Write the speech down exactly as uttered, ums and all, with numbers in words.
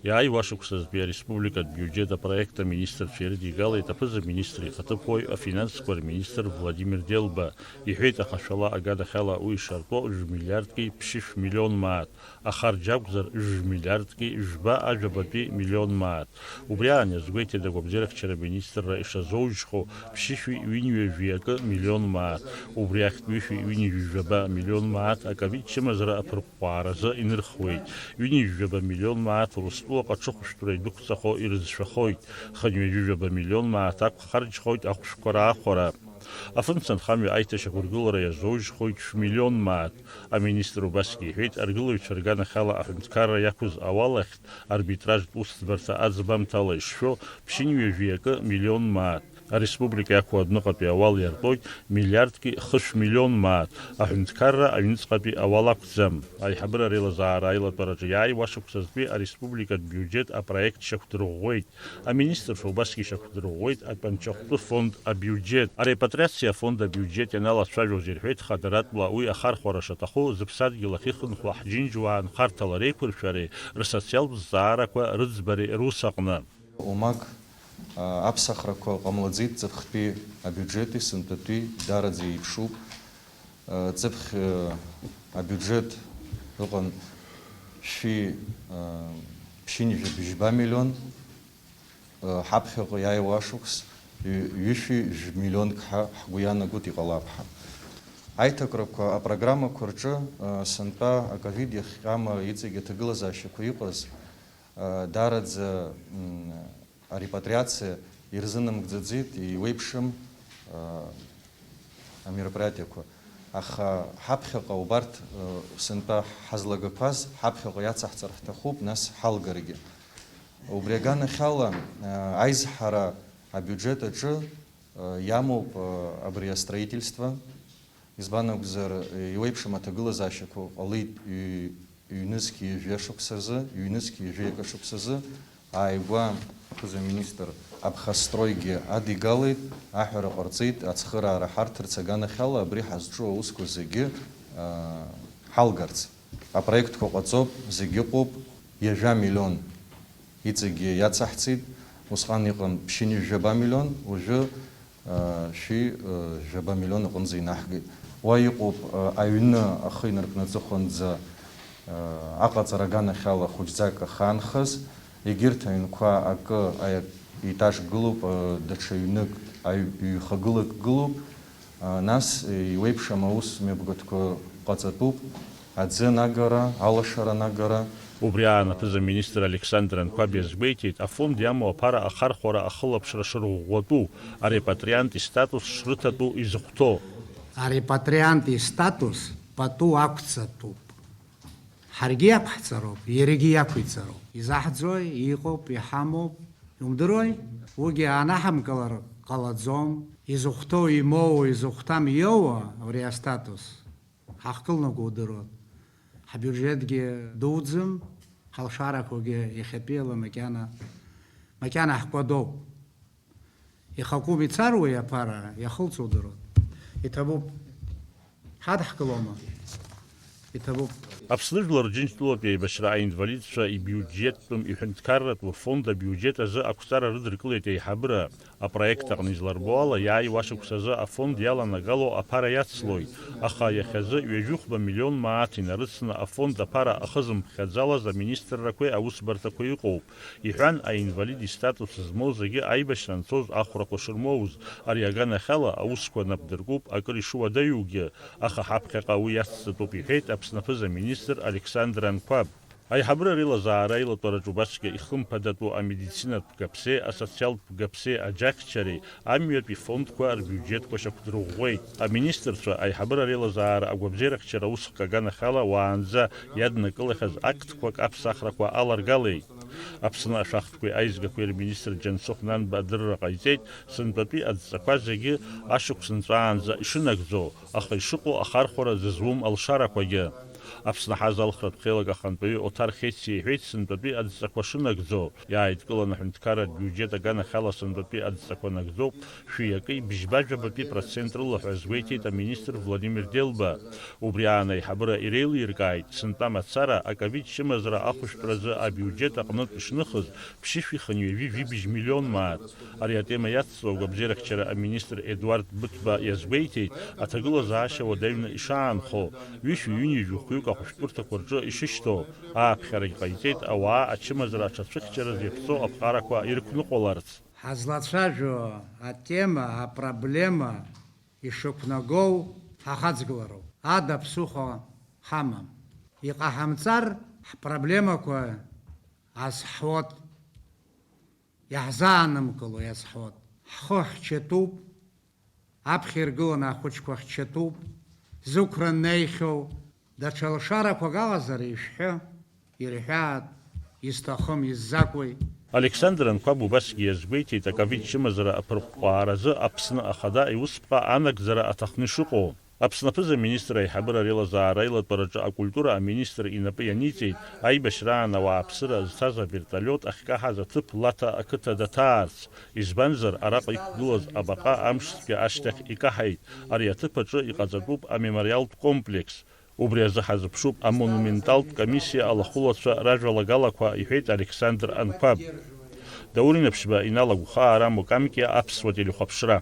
Иааиуа ашықәсазтәи ареспубликатә биуџьет апроект аминистрцәа ирыдигалеит аԥыза-министр ихаҭыԥуаҩ, афинансқәа рминистр Владимир Делба. Иҳәеит, аха шәала аганахьала уи ишартәо жәмилиардки ԥшьышә миллион мааҭ, ахарџь акәзар, жәмилиардки жәба ажәабатәи миллион мааҭ. Убри аан иазгәеиҭеит агәабзиарахьчара аминистрра ишазоужьхо ԥшьышәи ҩынҩажәи акы миллион мааҭ. Убри ахьтә ҩышәи ҩынҩажәи жәаба миллион мааҭ аковид чымазара аԥырҟәҟәааразы инырхуеит. Ҩынҩажәи жәаба миллион мааҭ Урыстәылаҟа аҽыхәшәтәра идәықәҵахо ирызшәахоит. Хынҩажәи жәаба миллион мааҭ ақәхарџьхоит ахәшәқәа раахәара. Афымца анхамҩа аиҭашьақәыргылара иазоужьхоит шә-миллион мааҭ. Аминистр убасгьы иҳәеит, аргылаҩцәа рганахьала аҳәынҭқарра иақәыз ауалахьтә арбитражтә усӡбарҭа аӡбамҭала ишшәо ԥшьынҩажәи акы миллион мааҭ. Ареспублика иақәу адәныҟатәи ауал иартәоит миллиардки хышә миллион мааҭ. Аҳәынҭқарра аҩныҵҟатәи ауал акәӡам. Аиҳабыра реилазаара аилатәараҿы иааиуа ашықәсазтәи ареспубликатә биуџьет апроект шьақәдырӷәӷәеит. Аминистрцәа убасгьы ишьақәдырӷәӷәеит атәанчахәтәы фонд абиуџьет. Арепатриациа афонд абиуџьет ианалацәажәоз ирҳәеит, хадаратәла уи ахархәара шаҭаху зыԥсадгьыл ахьыхынҳәуа ҳџьынџьуаа нхарҭала реиқәыршәареи рсоциалтә зҵаарақәа рыӡбареи рус аҟны. Омак, а, аԥсахрақәа ҟамлаӡеит ҵыԥхтәи абиуџьети сынтәатәи, дараӡа еиԥшуп. Ҵыԥх, э, абиуџьет ыҟан шәи, э, ԥшьынҩажәи жәба миллион, э, ҳаԥхьаҟа иааиуа ашықәс ҩ-, ҩышәи жәмиллионк ҳәа ҳгәы иаанагоит, иҟалап ҳәа. Аиҭакрақәа апрограммақәа рҿы, э, сынтәа аковид иахҟьама иҵегь аҭагылазаашьақәа иҟаз, э, дараӡа, м, арепатриациа ирзынамгӡаӡеит, еиуеиԥшым, а, амероприатиақәа. Аха ҳаԥхьаҟа убарҭ, а, сынтәа ҳазлагақәаз ҳаԥхьаҟа иацаҳҵар ҳҭахуп, нас ҳалгаргьы. Убри аганахьала, а, аизҳара абиуџьет аҿы, а, иамоуп, а, абри астроительство. Избан акәзар, еиуеиԥшым аҭагылазаашьақәа ҟалеит ҩ-, ҩнызқь ҩажәа шықәсазы, ҩнызқь ҩажәа акы шықәсазы ааигәа аԥыза-министр Абхазстройгьы адигалеит, аҳәара ҟарҵеит, ацхыраара ҳарҭарц аганахьала абри ҳазҿу аусқәа зегьы, аа, ҳалгарц. Апроектқәа ҟаҵоуп, зегь ыҟоуп, ҩажәа миллион иҵегьы иацаҳҵеит, усҟан иҟан ԥшьынҩажәи жәаба миллион, уажәы, а, шәи, а, жәаба миллион аҟынӡа инаҳгеит. Уа иҟоуп, а, аҩны ахы инаркны аҵыхәанӡа, а, аҟаҵара аганахьала хәыҷӡак ахаанхаз, егьырҭ аҩнқәа акы аетаж гылоуп, а, даҽа ҩнык аҩ-, ҩхагылак гылоуп. Нас иуеиԥшым аус мҩаԥгатәқәа ҟаҵатәуп, аӡы анагара, алашара анагара. Убри аан аԥыза-министр Александр Анқәаб иазгәеиҭеит, афонд иамоу аԥара ахархәара ахылаԥшра шырӷәӷәатәу, арепатриант истатус шрыҭатәу изыхәҭоу. Арепатриант истатус пату ақәҵатәуп. Ҳаргьы иақәҳҵароуп, иаргьы иақәиҵароуп. Изаҳӡои, иҟоуп, иҳамоуп, иумдыруеи? Уигьы анаҳамкылар ҟалаӡом. Изыхәҭоу имоуа, изыхәҭам иоуа абри астатус ҳахкылнаго удыруан. Ҳбиуџьетгьы дуӡӡам, ҳалшарақәагьы иахьатәиала макьана, макьана ҳкәадоуп. Ихакәым ицар уи аԥара, иахылҵ удыруан. Иҭабуп. Ҳадҳкылома? Иҭабуп. Аԥсны Жәлар Џьынџьтәылатә Еибашьра аинвалидцәа ибиуџьеттәым иҳәынҭқарратә фонд абиуџьет азы ақәҵара рыдыркылеит аиҳабыра. Апроект аҟны изларбо ала, иааиуа ашықәс азы афонд иаланагало аԥара иацлоит, аха иахьазы ҩажәихәба миллион мааҭ инарыцны афонд аԥара ахызымԥхьаӡалаз аминистррақәеи аусбарҭақәеи ыҟоуп. Иҳәан, аинвалид истатус змоу зегьы аибашьра анцоз ахәрақәа шырмоуз, ари аганахьала аусқәа нап дыркуп акыр ишуадаҩугьы, аха ҳаԥхьаҟа уи иацҵатәуп, иҳәеит Аԥсны аԥыза-министр Александр Анқәаб. Аиҳабыра реилазаара аилатәараҿы убасгьы ихымԥадатәу амедицинатә бгаԥсеи асоциалтә бгаԥсеи аџьакцәареи амҩатәи фондқәа рбиуџьетқәа шьақәдырӷәӷәеит. Аминистрцәа аиҳабыра реилазаара агәабзиарахьчара усхк аганахьала уаанӡа иаднакылахьаз актқәак аԥсахрақәа аларгалеит. Аԥсны ашәахтәқәеи аизгақәеи рминистр Џьансыхә Нанба адырра ҟаиҵеит, сынтәатәи адҵақәа зегьы ашықәс нҵәаанӡа ишынагӡоу, аха ишыҟоу ахархәара зызуым алшарақәагьы. Аԥсны аҳазалхратә хеилак ахантәаҩы Оҭар Хециа иҳәеит, сынтәатәи адҵақәа шынагӡо, иааидкыланы аҳәынҭқарратә биуџьет аганахьала сынтәатәи адҵақәа нагӡоуп, шәи акы бжьба-жәабатәи процент рыла ҳәа азгәеиҭеит аминистр Владимир Делба. Убри аан аиҳабыра иреилиркааит, сынтәа мацара аковид чымазара ахәышәтәразы абиуџьет аҟнытә ишныхыз ԥшьышәи хынҩажәи жәибжь миллион мааҭ. Ари атема иацҵо агәабзиарахьчара аминистр Едуард Быҭәба иазгәеиҭеит, аҭагылазаашьа уадаҩны ишаанхо, ҩышәи ҩынҩажәи хәҩык ахәышәтәырҭақәа рҿы ишышьҭоу, ааԥхьарагь ҟаиҵеит, ауаа ачымазара аҽацәыхьчараз иаԥҵоу аԥҟарақәа ирықәныҟәаларц. Ҳазлацәажәо атема, апроблема ишықәнагоу ҳахаҵгылароуп. Ада ԥсыхәа ҳамам. Иҟаҳамҵар, ҳпроблемақәа азҳуеит, иаҳзаанымкыло иазҳуеит. Ҳхы хьчатәуп, аԥхьа иргыланы ахәыҷқәа хьчатәуп, зықәра неихьоу, даҽа лшарақәак алазар ишәҳәы, ирҳәаат, изҭахым иззакәи? Александр Анқәаб убасгьы иазгәеиҭеит, аковид чымазара аԥырҟәҟәааразы Аԥсны Ахада иусԥҟа анагӡара аҭахны ишыҟоу. Аԥсны аԥыза-министр аиҳабыра реилазаара аилатәараҿы акультура аминистр инапы ианиҵеит, аибашьраан ауааԥсыра зҭаз авертолиот ахькаҳаз аҭыԥ Лаҭа ақыҭа даҭаарц, избанзар, араҟа иқәгылаз абаҟа амшцәгьа ашьҭахь икаҳаит, ари аҭыԥ аҿы иҟаҵатәуп амемориалтә комплекс. Убри азы ҳазыԥшуп амонументалтә комиссиа алахәылацәа ражәалагалақәа, иҳәеит Александр Анқәаб. Даур Инаԥшьба, Инал Агәхаа, Рамо Камкиа, Аԥсуа телехәаԥшра.